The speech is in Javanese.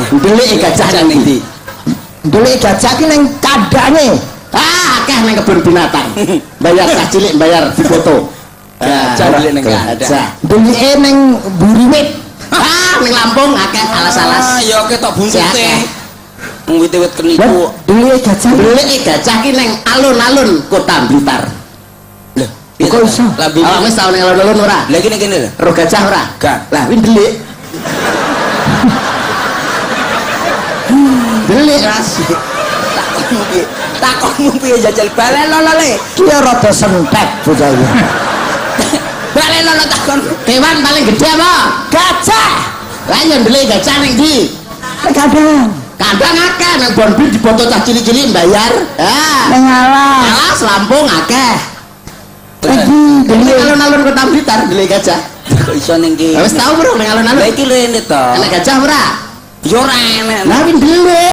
Ndelike gajah nang ndi? Ndelike gajah ki ning kandange. Ah, akeh nang kebun binatang. Bayar cah cilik bayar difoto. Gajah ndelik ning kandang. Gajah. Ndelike ning mburi wit. Ah, ning Lampung akeh alas-alas. Ah, ya ketok buntute. Akeh. Wong wit-wit keniku. Ndelike gajah. Ndelike gajah ki ning alun-alun Kota Blitar. Lho, Kok iso? Lambe. Awak wis tau ning alun-alun ora? Lah kene kene lho. Roh gajah ora? Gak. Lah kuwi ndelik. Ndelik, Mas. Takonmu piye? Takonmu piye jajal balen lho le. Ki rada sentet bocah iki. Balen lho takon. Kewan paling gede apa? Gajah. Lah ya ndelik gajah ning ndi? Ning kandang. Kandang akeh nang Bonbin diboto cah cilik-cilik mbayar. Ah. Ning alas. Alas Lampung akeh. Iki Ning alun-alun Kota Blitar ndelik gajah. Kok iso ning kene? Lah wis tau bro ning alun-alun. Lah iki rene to. Enak gajah ora? Ya ora enak. Lah kuwi ndelik.